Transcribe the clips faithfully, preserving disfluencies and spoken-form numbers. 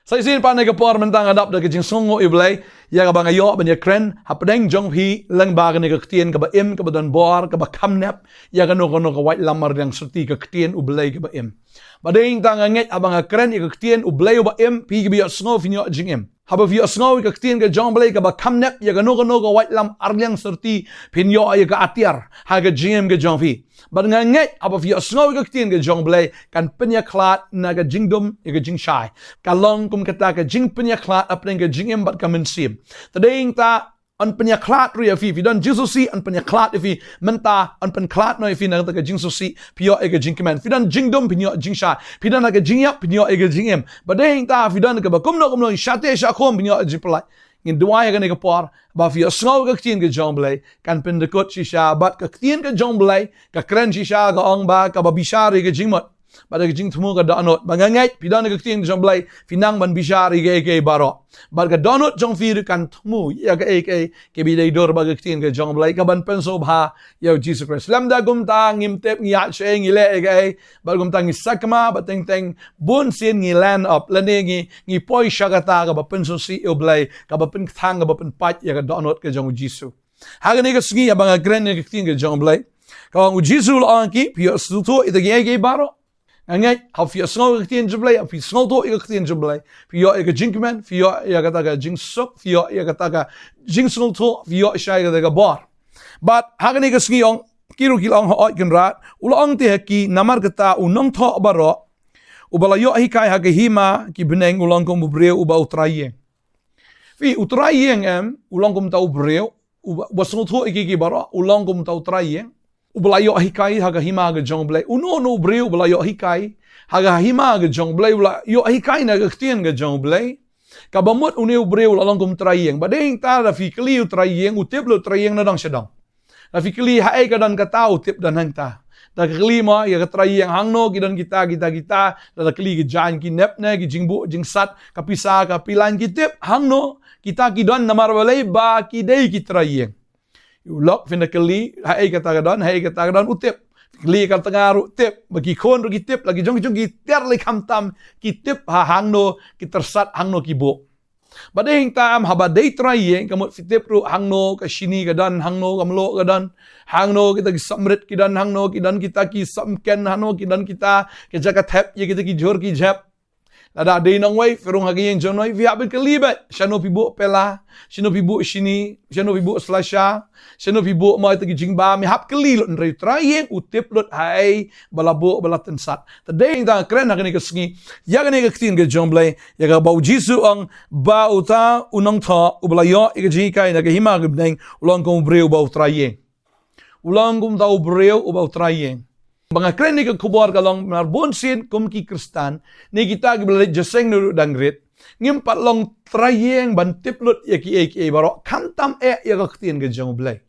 Sa shisien pat ha kane ka por mynta nga dap da ka jingsngewnguh ïa U Blei, ïa kaba nga ïoh ban ïakren hapdeng jong phi lyngba kane ka ktien kaba im, kaba don bor, kaba kham nep ïa kano kano ka waitlam arliang syrti, ka ktien U Blei kaba im. Bad hangta nga ngeit haba nga kren ïa ka ktien U Blei uba im, phi kiba ïohsngew phin ïoh jingim. Haba phi ïohsngew ïa ka ktien ka jong U Blei kaba kham nep ïa kano kano ka waitlam arliang syrti, phin ïoh ïa ka atiar ha ka jingim ka jong phi. Bad nga ngeit haba phi ïohsngew ïa ka ktien ka jong U Blei, kan pynïakhlad na ka jingdum ïa ka jingshai. Ka long kum kata ka jingpynïakhlad hapdeng ka jingim bad ka mynsiem. Te hangta yn pynïakhlad ruh ïa phi, phi don jingsngewsih yn pynïakhlad ïa phi, mynta yn pynkhlad noh ïa phi na kata ka jingsngewsih, phi ïoh ïa ka jingkmen, phi don jingdum phin ïoh jingshai, phi don ka jingïap phin ïoh ïa ka jingim. Bad hangta phi don kaba kumno kumno shate shakhum phin ïoh jingpyllait. Ngin duwai ha kane ka por ba phi ïohsngew ka ktien ka jong U Blei, kan pyndykut shisha bad ka ktien ka jong U Blei ka kren shisha, ka ong ba kaba bishar ïa ka jingmut bad ka jingthmu ka dohnud. Ba nga ngeit phi don ka ktien ka jong U Blei, phi nang ban bishar ïa kaei kaei baroh. Bad ka dohnud jong phi ruh kan thmu ïa kaei kaei kiba dei dur bad ka ktien ka jong U Blei, kaban pynsngewbha ïa U Jisu Khrist. Lymda kumta ngim tip ngi ïaid shaei, ngi leh ïa kaei, bad kumta ngi sakma bad teng teng bunsien ngi land up lane ngi, ngi poi sha kata kaba pynsngewsih ïa U Blei, kaba pynkthang, kaba pynpait ïa ka dohnud ka jong U Jisu. Ha kane ka sngi haba nga kren ïa ka ktien ka jong U Blei, ka ong U Jisu u la ong ha ki, phi ïohsngew ïa kita kiei kiei baroh. Nga ngeit haba phi ïohsngew ïa ka ktien jong U Blei, haba phi sngewthuh ïa ka ktien jong U Blei, phi ïoh ïa ka jingkmen, phi ïoh ïa kata ka jingsuk, phi ïoh ïa kata ka jingsngewthuh, phi ïoh shai kata ka bor. Bad ha kane ka sngi ong ki ruh ki la ong, Hooid Kynrad. U la ong te ha ki, namar kata u nongthoh baroh uba la ïoh hikai ha ka hima ki bneng u long kum u briew uba u trai ïing. Phi, u trai ïing em, u long kum uta u briew uba, uba sngewthuh ïa ki, ki baroh, u long kum uta u trai ïing uba la ïoh hikai ha ka hima ka jong U Blei. Uno uno u briew uba la ïoh hikai ha ka hima ka jong U Blei, uba la ïoh hikai na ka ktien ka jong U Blei, kaba mut une u briew u la long kum u trai ïing. Bad hangta lada phi kylli u trai ïing, u tip lut u trai ïing na dong sha dong. Lada phi kylli haei ka don kata, u tip don hangta. Lada ka kylli mo ïa ka trai ïing hangno ki don kita, kita, kita, lada kylli ki jaiñ ki nep ne ki jingbuh jingsat, ka pisa ka pilan, ki tip hangno kita ki don, namar balei? Ba ki dei ki trai ïing. U lok phin da kylli haei kata ka don, haei kata ka don, u tip. Kylli ka tnga ruh tip, ba ki khun ruh ki tip, la ki jong ki jong ki tiar lei khamtam ki tip ha hangno ki tyrsat, hangno ki buh. Bad hangta em, haba dei trai ïing ka mut phi tip ruh hangno ka shini ka don, hangno ka mluh ka don, hangno kita ki sopmrit ki don, hangno ki don kita ki sopmken, hangno ki don kita ki jaka thep ïa kita ki jhur ki jhep. Lada dei nongwei phi rung ha ka ïing jong nongwei, phi hap ban kylli beit shano phi buh pela, shano phi buh shini, shano phi buh slasha, shano phi buh mo ita ki jingbam, me hap kylli lut, hynrei u trai ïing u tip lut haei ba la buh ba la tyrsat. Te hangta nga kren ha kane ka sngi ïa kane ka ktien ka jong U Blei, ïa kaba U Jisu u ong ba uta u nongthoh uba la ïoh ïa ka jinghikai na ka hima ka bneng u long kum u briew uba u trai ïing. U long kum uta u briew uba u trai ïing. Ba nga kren ïa kane ka khubor ka long namar bunsien kum ki Khristan ne kita kiba la leit jingïaseng naduh dang rit, ngim pat long trai ïing ban tip lut ïa kiei kiei baroh, khamtam eh ïa ka ktien ka jong U Blei.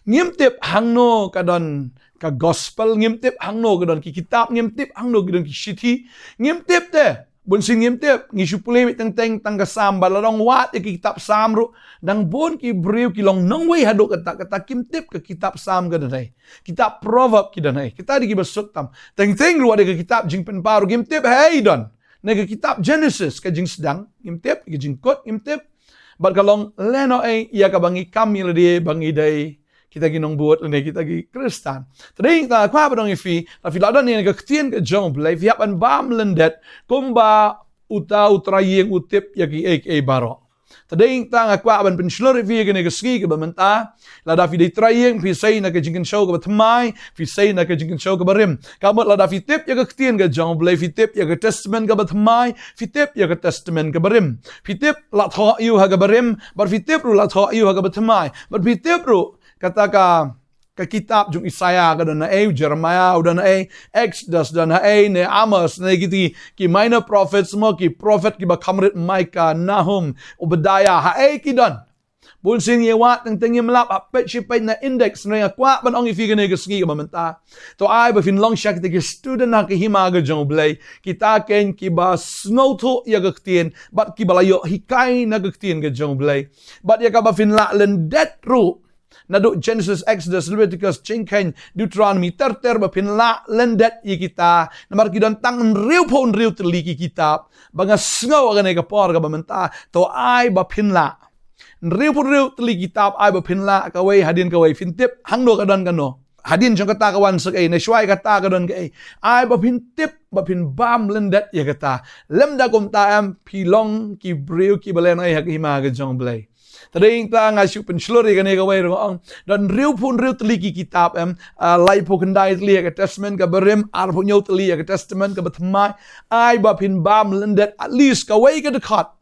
Ngim tip hangno ka don ka gospel, ngim tip hangno ka don ki kitab, ngim tip hangno ki don ki shithi, ngim tip te. Bunsien ngim tip, ngi shu pule beit teng teng tang ka Salm, bad lada ong wad ïa ki kitab Salm ruh, dang bun ki briew ki long nongwei haduh katta katta kim tip ka kitab Salm ka don haei, kitab Proverb ki don haei. Kita dei kiba suk tam. Teng teng ruh wad ïa ka kitab Jingpynpaw ruh kim tip haei don. Ne ka kitab Genesis, ka Jingsdang, ngim tip, ka Jingkut ngim tip. Bad ka long lehnohei ïa kaba ngi kam ïa lade ba ngi dei kita ki nongbud lane kita ki Khristan. Te hangta nga kwah ban ong ïa phi, lada phi la don ïa ka ktien ka jong U Blei, phi hap ban bam lyndet kumba uta u trai ïing u tip ïa kiei kiei baroh. Te hangta nga kwah ban pynshlur ïa phi ïa kane ka sngi kaba mynta. Lada phi dei trai ïing, phi sei na ka jingkynshew kaba thymmai, phi sei na ka jingkynshew kaba rim. Ka mut lada phi tip ïa ka ktien ka jong U Blei, phi tip ïa ka Testament kaba thymmai, phi tip ïa ka Testament kaba rim. Phi tip la thoh aiu ha kaba rim, bad phi tip ruh la thoh aiu ha kaba thymmai. Bad phi tip ruh kata ka, ka kitab jong Isaiah ka don haei, u Jeremiah u don haei, Exodus don haei, ne Amos, ne kita ki minor prophets mo, ki prophet kiba kham rit, Micah, Nahum, Obadiah, haei ki don. Bunsien ngi wad teng teng ngim lap, hap peit shi peit na index, hynrei nga kwah ban ong ïa phi kane ka sngi kaba mynta. To ai ba phin long sha kita ki student ha ka hima ka jong U Blei, kita ken kiba sngewthuh ïa ka ktien bad kiba la ïoh hikai na ka ktien ka jong U Blei. Bad ïa kaba phin lah lyndet ruh Naduh Genesis, Exodus, Leviticus, Jingkheiñ, Deuteronomy, ter ter ba phin lah lyndet ïa kita. Namar ki don tang hynriewphew hynriew tylli ki kitab. Ba nga sngew ha kane ka por kaba mynta, to ai ba phin lah. Hynriewphew hynriew tylli ki kitab, ai ba phin lah kawei hadien kawei, phin tip hangno ka don kano. Hadien jong kata ka wan sa kaei, ne shuwa ïa kata ka don kaei. Ai ba phin tip, ba phin bam lyndet ïa kata. Lymda kumta em, phi long ki briew kiba lehnohei ha ka hima ka jong U Blei. Te dei ïa kata nga shu pynshlur ïa kane kawei ruh ong. Don hynriewphew hynriew tylli ki kitab em, ah, laiphew khyndai tylli ïa ka Testament kaba rim, arphew hynñiew tylli ïa ka Testament kaba thymmai. Ai ba phin bam lyndet at least kawei ka dkhot.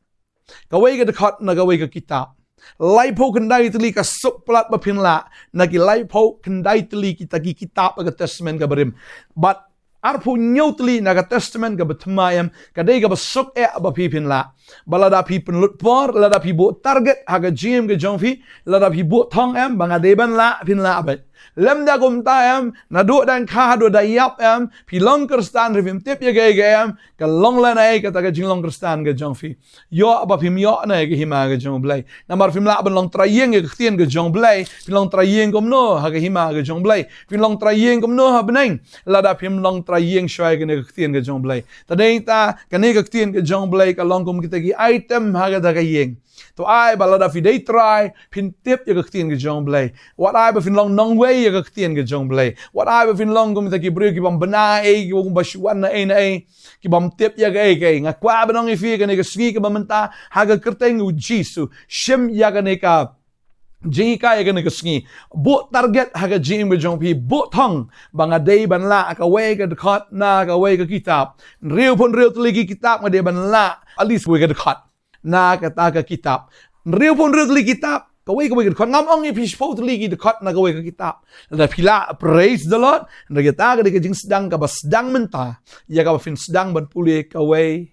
Kawei ka dkhot na kawei ka kitab. Laiphew khyndai tylli ka suk palat ba phin lah na ki laiphew khyndai tylli kita ki kitab ha ka Testament kaba rim. Bad arphew hynñiew tylli na ka Testament kaba thymmai em, ka dei kaba suk eh ba phi phin lah. Ba lada phi pynlut por, lada phi buh target ha ka jingim ka jong phi, lada phi buh thong em, ba nga dei ban lah, phin lah beit. Lymda kumta em, naduh dang kha haduh da ïap em, phi long Khristan, phi phim tip ïa kaei kaei em, ka long lehnohei kata ka jinglong Khristan ka jong phi. Ïoh ba phim ïoh na ïa ka hima ka jong U Blei. Namar phim lah ban long trai ïing ïa ka ktien ka jong U Blei. Phin long trai ïing kumno ha ka hima ka jong U Blei. Phin long trai ïing kumno ha bneng. Lada phim long trai ïing shuwa ïa kane ka ktien ka jong U Blei. Te dei ïa kata kane ka ktien ka jong U Blei ka long kum kita ki item ha kata ka ïing. To ai ba lada phi dei trai, phin tip ïa ka ktien ka jong U Blei. Wat ai ba phin long nongwei ïa ka ktien ka jong U Blei. Wat ai ba phin long kum kita ki briew kibym bna ei, kibym ba shu wan na ei na ei. Kibym tip ïa kaei kaei. Nga kwah ban ong ïa phi kane ka sngi kaba mynta ha ka kyrteng U Jisu. Shim ïa kane ka jinghikai ïa kane ka sngi. Buh target ha ka jingim ka jong phi. Buh thong ba nga dei ban lah kawei ka dkhot na kawei ka kitab. Hynriewphew hynriew tylli ki kitab nga dei ban lah at least kawei ka dkhot na kata ka kitab. Hynriewphew hynriew tylli kitab, kawei kawei ka dkhot. Ngam ong ïa phi shiphew tylli ki dkhot na kawei ka kitab. Lada phi lah, praise the Lord. Hynrei kata ka dei ka jingsdang kaba sdang mynta. Ïa kaba phin sdang ban pule kawei,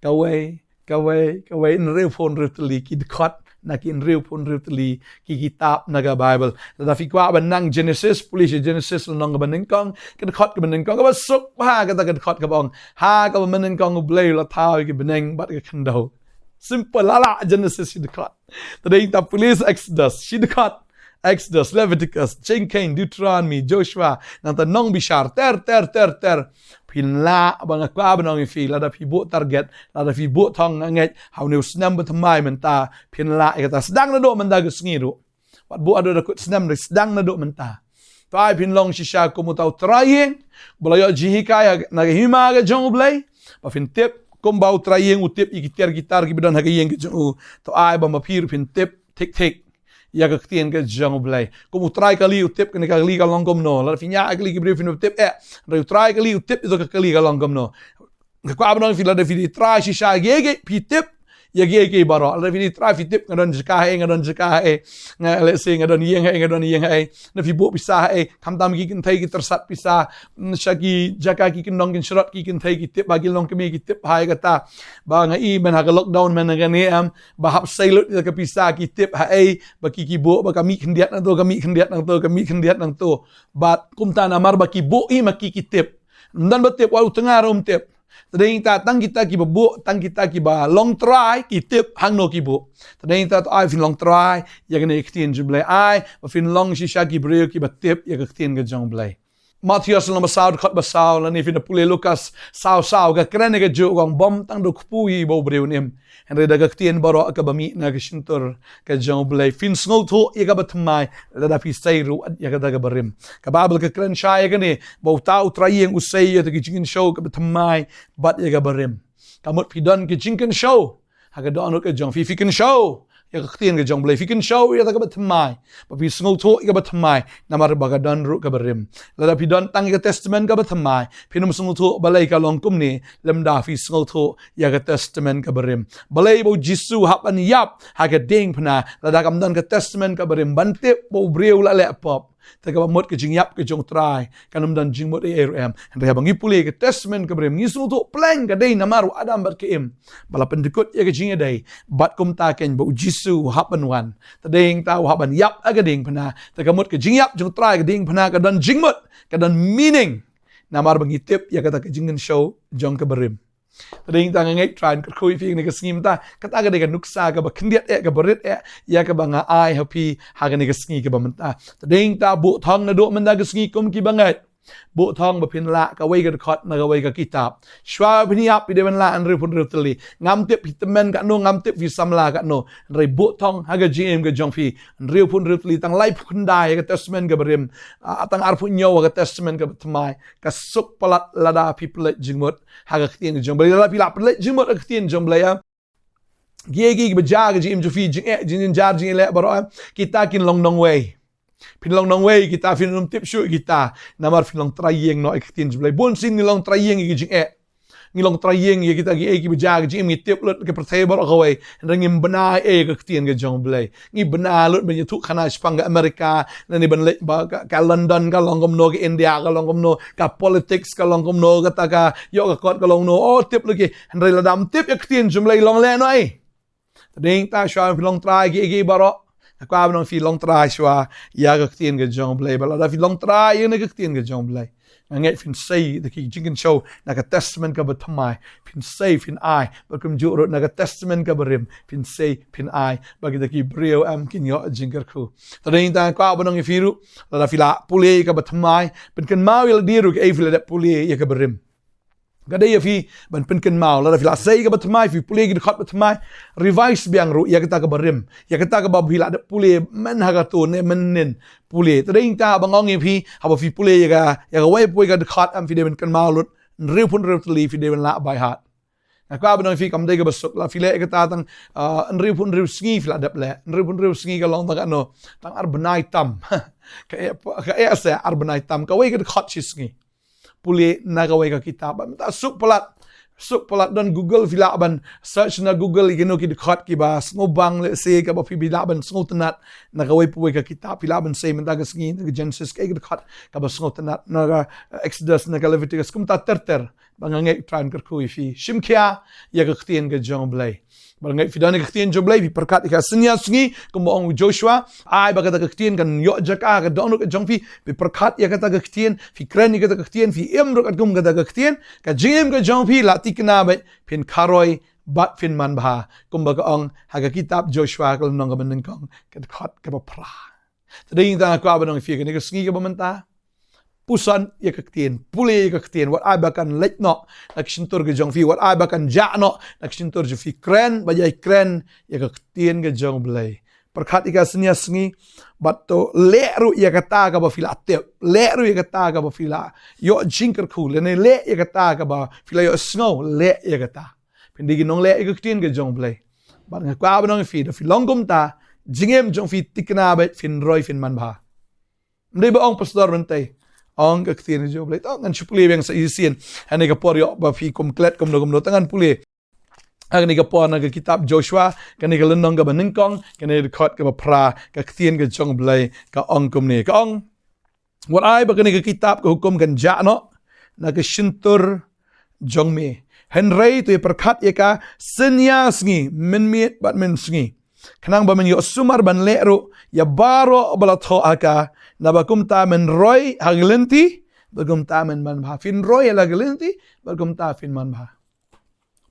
kawei, kawei, kawei, hynriewphew hynriew tylli ki dkhot na ki hynriewphew hynriew tylli ki kitab na ka Baibl. Lada phi kwah ban nang Genesis, pule sha Genesis lynnong kaba nyngkong, ka dkhot kaba nyngkong, kaba suk bha kata ka dkhot kaba ong, ha kaba mynnyngkong U Blei u la thaw ïa ka bneng bad ka khyndew. Simple, la lah Genesis shi dkhot. Te dei ïa kata pule sha Exodus shi dkhot. Exodus, Leviticus, Jingkheiñ, Deuteronomy, Joshua, nangta Nongbishar, ter, ter, ter, ter. Phin lah, ba nga kwah ban ong ïa phi, lada phi buh target, lada phi buh thong, nga ngeit ha une u snem ba thymmai mynta, phin lah ïa kata. Sdang naduh mynta ka sngi ruh. Wat buh haduh da kut snem, sdang naduh mynta. To ai phin long shisha kum uta u trai ïing ba la ïoh jinghikai na ka hima ka jong U Blei. Ba phin tip kumba u trai ïing u tip ïa ki tiar ki tar kiba don ha ka ïing ka jong u. To ai ba ma phi ruh phin tip thik thik ïa ka ktien ka jong U Blei. Kum u trai kali u tip kane ka kali ka long kumno. Lada phi ñiah ïa kali ki briew phin tip eh. Hynrei u trai kali u tip ïa ka kali ka long kumno. Nga kwah ban ong ïa phi, lada phi dei trai shisha ïa kiei kiei phi tip ïa kiei kiei baroh. Lada phi dei trai phi tip nga don jaka haei, nga don jaka haei. Nga, let's say, nga don ïing haei, nga don ïing haei. Lada phi buh pisa haei, khamtam ki kynthei ki tyrsat pisa, mm, sha ki jaka ki kyndong kynshrot, ki kynthei ki tip, ba ki longkmie ki tip ha ïa kata. Ba nga i mynta ha ka lockdown mynta kane em, ba hap sei lut ïa ka pisa ki tip haei, ba ki ki buh, ba ka mih khyndiat nangto, ka mih khyndiat nangto, ka mih khyndiat nangto. Bad kumta namar ba ki buh hi ma ki ki tip. Ym don ba tip, wat u tnga ruh um tip. Te dei ïa kata tang kita kiba buh, tang kita kiba long trai ki tip hangno ki buh. Te dei ïa kata to ai phin long trai ïa kane ka ktien jong U Blei, ai ba phin long shisha ki briew kiba tip ïa ka ktien ka jong U Blei. Mathaios lynnong ba saw dkhot ba saw, lane phin da pule Lukas saw saw, ka kren ïa kajuh, ka ong bym tang da u kpu hi ba u briew un im, hynrei da ka ktien baroh kaba mih na ka shyntur ka jong U Blei. Phin sngewthuh ïa kaba thymmai lada phi sei ruh ïa kata kaba rim. Ka Baibl ka kren shai ïa kane ba uta u trai ïing u sei ïa kata ka jingkynshew kaba thymmai bad ïa kaba rim. Ka mut phi don ka jingkynshew ha ka dohnud ka jong phi, phi kynshew ïa ka ktien ka jong U Blei, phi kynshew ïa kata kaba thymmai, ba phi sngewthuh ïa kaba thymmai namar ba ka don ruh kaba rim. Lada phi don tang ïa ka Testament kaba thymmai, phin ym sngewthuh balei ka long kumne lymda phi sngewthuh ïa ka Testament kaba rim. Balei ba U Jisu u hap ban ïap ha ka diengphna lada kam don ka Testament kaba rim ban tip ba u briew u la leh pop? Te kaba mut ka jingïap ka jong u Trai kan ym don jingmut ei ei ruh em. Hynrei haba ngi pule ka Testament kaba rim ngi sngewthuh pleng ka dei namar u Adam bad ka Im ba la pyndykut ïa ka jingïadei, bad kumta keiñ ba U Jisu u hap ban wan. Te dei ïa kata u hap ban ïap ha ka diengphna. Te ka mut ka jingïap jong u Trai ha ka diengphna ka don jingmut, ka don meaning. Namar ba ngi tip ïa kata ka jingkynshew jong kaba rim. Te dei ta nga ngeit Trai un kyrkhu ïa phi ha kane ka sngi mynta. Kata ka dei ka nuksa kaba khyndiat eh, kaba rit eh ïa kaba nga ai ha phi ha kane ka sngi kaba mynta. Te dei ta buh thong naduh mynta ka sngi kum kiba ngeit. Buh thong ba phin lah kawei ka dkhot na kawei ka kitab. Shuwa phin ïap phi dei ban lah hynriew phew hynriew tylli. Ngam tip phi tymmen katno, ngam tip phi samla katno. Hynrei buh thong ha ka jingim ka jong phi hynriew phew hynriew tylli, tang laiphew khyndai ha ka Testament kaba rim, ah, tang arphew hynñiew ha ka Testament kaba thymmai. Ka suk palat lada phi pynleit jingmut ha ka ktien ka jong Blei. Lada phi lah pynleit jingmut ha ka ktien jong Blei, ah, kiei kiei kiba jia ha ka jingim jong phi, jingeh, jingjynjar, jingeh leh baroh, eh, kita kin long nongwei. Phin long nongwei kita, phin ym tip shuh kita. Namar phin long trai ïing noh ïa ka ktien jong Blei. Bun sien ngi long trai ïing ïa ka jingeh. Ngi long trai ïing ïa kita kiei kiei kiba jia ha ka jingim, ngi tip lut ka pyrthei baroh kawei. Hynrei ngim bna ei ei ïa ka ktien ka jong Blei. Ngi bna lut ban ïathuh khana shaphang ka America, lane ban leit ba ka, ka London ka long kumno, ka India ka long kumno, ka politics ka long kumno, kata ka ïoh ka kot ka long kumno. Oh, tip lut ki. Hynrei lada ym tip ïa ka ktien jong Blei, long leh noh ei. Te dei ta shuwa phi long trai kiei kiei baroh. Nga kwah ban ong phi long trai shuwa ïa ka ktien ka jong Blei. Ba lada phi long trai ïa kane ka ktien ka jong Blei, nga ngeit phin sei da ki jingkynshew na ka Testament kaba thymmai. Phin sei phin ai. Bad kumjuh ruh na ka Testament kaba rim, phin sei phin ai ba kita ki briew, em, kin ïoh jingkyrkhu. Te dei ta nga kwah ban ong ïa phi ruh, lada phi la pule ïa kaba thymmai, pynkynmaw ïa lade ruh kaei phi la dep pule ïa kaba rim. Ka dei ïa phi ban pynkynmaw, lada phi la sei kaba thymmai, phi pule ki dkhot ba thymmai, revise biang ruh ïa kata kaba rim, ïa kata kaba phi la dep pule mynhynnin ha kato ne mynhynnin. Pule. Te dei ta ba nga ong ïa phi, haba phi pule ïa ka, ïa kawei pa kawei ka dkhot, em, phi dei ban kynmaw lut hynriew phew hynriew tylli, phi dei ban lah by heart. Nga kwah ban ong ïa phi, kam dei kaba suk, la phi leh ïa kata tang, ah, hynriew phew hynriew sngi phi la dep leh. Hynriew phew hynriew sngi ka long tang katno? Tang ar bnai tam. Ka eh, ka eh sa ar bnai tam. Kawei ka dkhot shi sngi. Pule na kawei ka kitab. Bad mynta suk palat, suk palat, don Google, phi lah ban search na Google ïa kino ki dkhot kiba sngewbang, lehse kaba phi lah ban sngewtynnat na kawei pa kawei ka kitab. Phi lah ban sei mynta ka sngi na ka Genesis, kaei ka dkhot kaba sngewtynnat, na ka, eh, Exodus, na ka Leviticus, kumta ter ter. Ba nga ngeit Trai un kyrkhu ïa phi. Shim khia ïa ka ktien ka jong Blei. Ba nga ngeit phi don ïa ka ktien jong Blei, phi pyrkhat ïa ka synñia sngi, kumba ong u Joshua, ai ba kata ka ktien kan ïoh jaka ha ka dohnud ka jong phi. Phi pyrkhat ïa kata ka ktien, phi kren ïa kata ka ktien, phi im ruh katkum kata ka ktien, ka jingim ka jong phi la thikna beit, phin kharoi bad phin manbha. Kumba ka ong ha ka kitab Joshua ka lynnong kaba nyngkong, ka dkhot kaba phra. Te dei ta nga kwah ban ong ïa phi ha kane ka sngi kaba mynta, puson ïa ka ktien, pule ïa ka ktien, wat ai ba kan leit noh na ka shyntur ka jong phi, wat ai ba kan jah noh na ka shyntur jong phi. Kren, bad ïai kren ïa ka ktien ka jong Blei. Pyrkhat ïa ka synñia sngi, bad to leh ruh ïa kata kaba phi la tip, leh ruh ïa kata kaba phi la ïoh jingkyrkhu, lane leh ïa kata kaba phi la ïohsngew, leh ïa kata. Phin dei ki nongleh ïa ka ktien ka jong Blei. Bad nga kwah ban ong ïa phi, da phi long kumta, jingim jong phi thikna beit, phin roi phin manbha. Ym dei ba ong pastor mynta, ong ka ktien ka jong Blei. To ngan shu pule biang sa shisien. Ha kane ka por ïoh ba phi kum klet kumno kumno, to ngan pule. Ha kane ka por na ka kitab Joshua, kane ka lynnong kaba nyngkong, kane ka dkhot kaba phra, ka ktien ka jong Blei ka ong kumne. Ka ong, wat ai ba kane ka kitab ka hukum kan jah noh na ka shyntur jong me. Hynrei to ïa pyrkhat ïa ka synñia sngi, mynmiet bad mynsngi, khnang ba men ïoh sumar ban leh ruh ïa baroh ba la thoh ha ka, naba kumta men roi ha ka lynti, bad kumta men manbha. Phin roi ha la ka lynti, bad kumta phin manbha.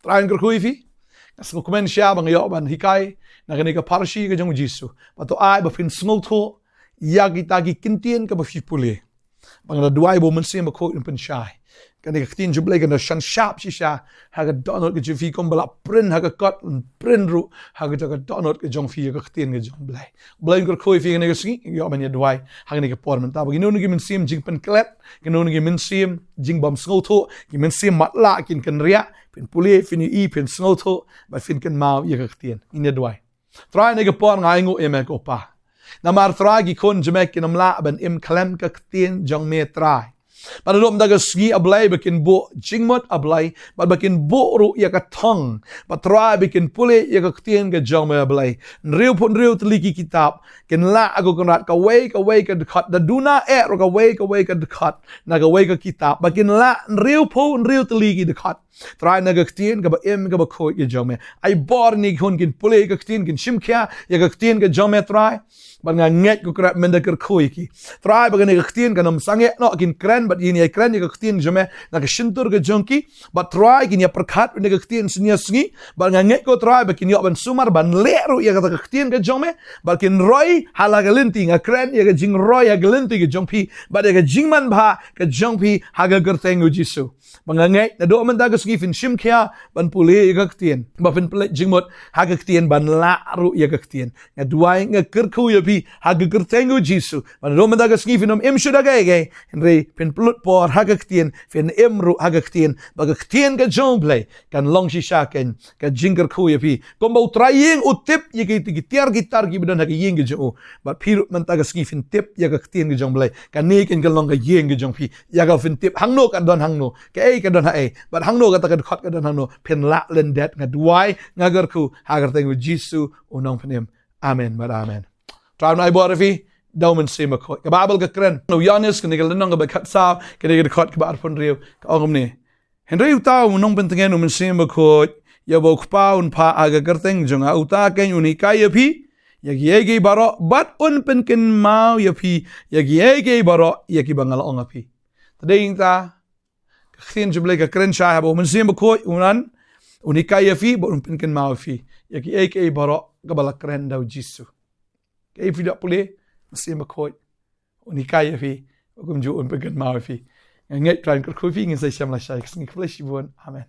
Trai un kyrkhu ïa phi. Nga sngewkmen shisha ba nga ïoh ban hikai na kane ka parshi ka jong u Jisu. Bad to ai ba phin sngewthuh ïa kita ki ktien kaba phi pule. Ba nga da duwai ba u Mynsiem Bakhuid un pynshai. Kane ka ktien jong Blei kan da shan shap shisha ha ka dohnud ka jong phi, kumba la print ha ka kot, print ruh ha ka jong ka dohnud ka jong phi ïa ka ktien ka jong Blei. Blei un kyrkhu ïa phi kane ka sngi. Ïoh ban ïa duwai ha kane ka por mynta ba kino kino ki mynsiem jingpynklet, kino kino ki mynsiem jingbym sngewthuh, ki mynsiem matlah kin kynriah, phin pule, phin ïohi, phin sngewthuh, bad phin kynmaw ïa ka ktien. Ngin ïa duwai. Trai, ha kane ka por nga ainguh ïa me ko Pa. Namar Trai, ki khun jong me kin ym lah ban im khlem ka ktien jong me Trai. Bad naduh mynta ka sngi A Blei, ba kin buh jingmut A Blei, bad ba kin buh ruh ïa ka thong. Bad Trai, ba kin pule ïa ka ktien ka jong me A Blei. Hynriew phew hynriew tylli ki kitab, kin lah, A ko Kynrad, kawei kawei ka dkhot, da duna eh ruh kawei kawei ka dkhot na kawei ka kitab, ba kin lah hynriew phew hynriew tylli ki dkhot. Trai, na ka ktien kaba im kaba khuid ka jong me. Ai bor ïa ngi ki khun kin pule ïa ka ktien, kin shim khia ïa ka ktien ka jong me, Trai. Bad nga ngeit, ko Kynrad, men da kyrkhu ïa ki, Trai, ba kane ka ktien kan ym sangeh noh, kin kren bad kin ïai kren ïa ka ktien jong me na ka shyntur ka jong ki. Bad Trai, kin ïa pyrkhat ïa ka ktien sngi ar sngi. Bad nga ngeit, ko Trai, ba kin ïoh ban sumar, ban leh ruh ïa kata ka ktien ka jong me. Bad kin roi ha la ka lynti, nga kren ïa ka jingroi ha ka lynti ka jong phi, bad ïa ka jingmanbha ka jong phi, ha ka kyrteng u Jisu. Ba nga ngeit, naduh mynta ka sngi phin shim khia ban pule ïa ka ktien, ba phin pynleit jingmut ha ka ktien, ban lah ruh ïa ka ktien. Nga duwai, nga kyrkhu ïa phi ha ka kyrteng u Jisu, ba naduh mynta ka sngi phin ym im shuh da kaei kaei, hynrei phin pynlut por ha ka ktien, phin im ruh ha ka ktien, ba ka ktien ka jong u Blei kan long shisha kein ka jingkyrkhu ïa phi. Kumba u trai ïing u tip ïa ki, ki tiar ki tar kiba don ha ka ïing ka jong u, bad phi ruh mynta ka sngi phin tip ïa ka ktien ka jong u Blei. Kane kein kan long ka ïing ka jong phi, ïa kaba phin tip hangno ka don hangno, kaei ka don haei, bad hangno kata ka dkhot ka don hangno, phin lah lyndet. Nga duwai, nga kyrkhu ha ka kyrteng u Jisu u nongpynim. Amen bad amen. Trai un ai bor ïa phi da u Mynsiem Bakhuid. Ka Baibl ka kren, u Ïoannis, kane ka lynnong kaba khatsaw, kane ka dkhot kaba arphew hynriew, ka ong kumne: Hynrei uta u nongpyntngen, u Mynsiem Bakhuid, ïa uba u Kpa un phah ha ka kyrteng jong nga, uta kein un hikai ïa phi ïa kiei kiei baroh, bad un pynkynmaw ïa phi ïa kiei kiei baroh ïa kiba nga la ong ha phi. Te dei ïa kata ka ktien jong u Blei ka kren shai haba u Mynsiem Bakhuid un wan, un hikai ïa phi bad un pynkynmaw ïa phi ïa kiei kiei baroh kaba la kren da u Jisu. Kaei phi lah pule, Mynsiem Bakhuid un hikai ïa phi, kumjuh un pynkynmaw ïa phi. Nga ngeit Trai un kyrkhu ïa phi, ngin sa ïashem lashai ka sngi. Khublei shibun. Amen.